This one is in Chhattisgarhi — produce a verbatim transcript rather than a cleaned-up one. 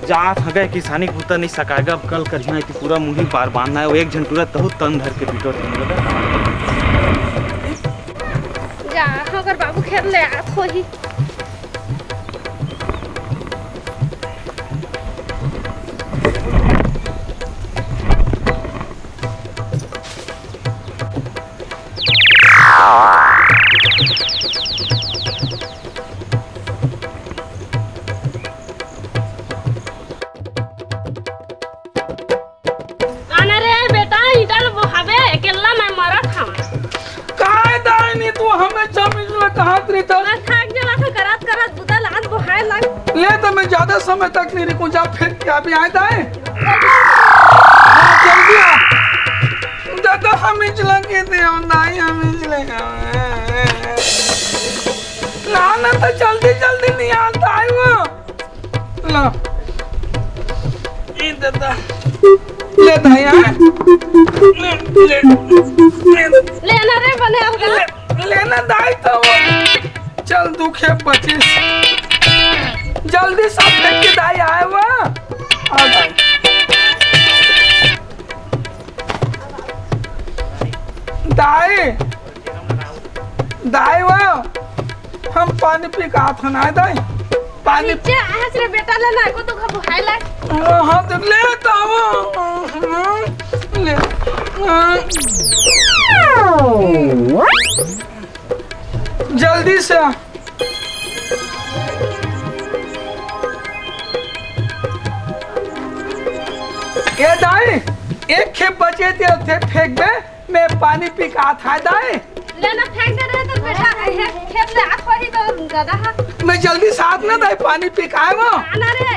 जात हगे किसानी के बूता नइ सकाय गा, अब कल करिहा, एती पूरा मुही पार बांधना हे, एक झन टूरा तहू तन धर के पीटो। जा, ओकर बाबू खेत ले आत होही। आना रे बेटा, ईंटा ल बोहाबे, अकेल्ला मैं मरत हंव। काय दाई नी, तू हमेशा मिजला कहत रहिथस। मैं थाक गेला था करत करत बुता लात बोहाय लाग। ले त मैं जादा समय तक नइ रुकहूं, जा फेर के अभी आय दाई। हां, जल्दी आ। दादा, हम मिजला के दे, दाई, हम मिजला के। ना, ना, त जल्दी, जल्दी नइ आता हे वो। ला। ए दादा। ले दाई, हां। ले, ले, ले। लेना रे बने अब। ले, लेना दाई तो वो। चल, दू खेप बचिस। जल्दी सब फेंक के दाई आय वो। आ दाई। दाई। दाई वो, हम पानी पी के आत हन, आय दाई। पानी नीचे आहस रे बेटा, ले ना, एको तो खा बोहाय लाग। हां, तो ले तो वो। ले। जल्दी से आ। ए दाई, एक खेप बचे ते ओथे फेंक दे। मैं पानी पी के आत हंव दाई। ले ना फेंक दे रे तो बेटा, हे खेत ले आत होही तो दादा हा। मैं जल्दी से आत ना दाई, पानी पी के आय वो। आना रे।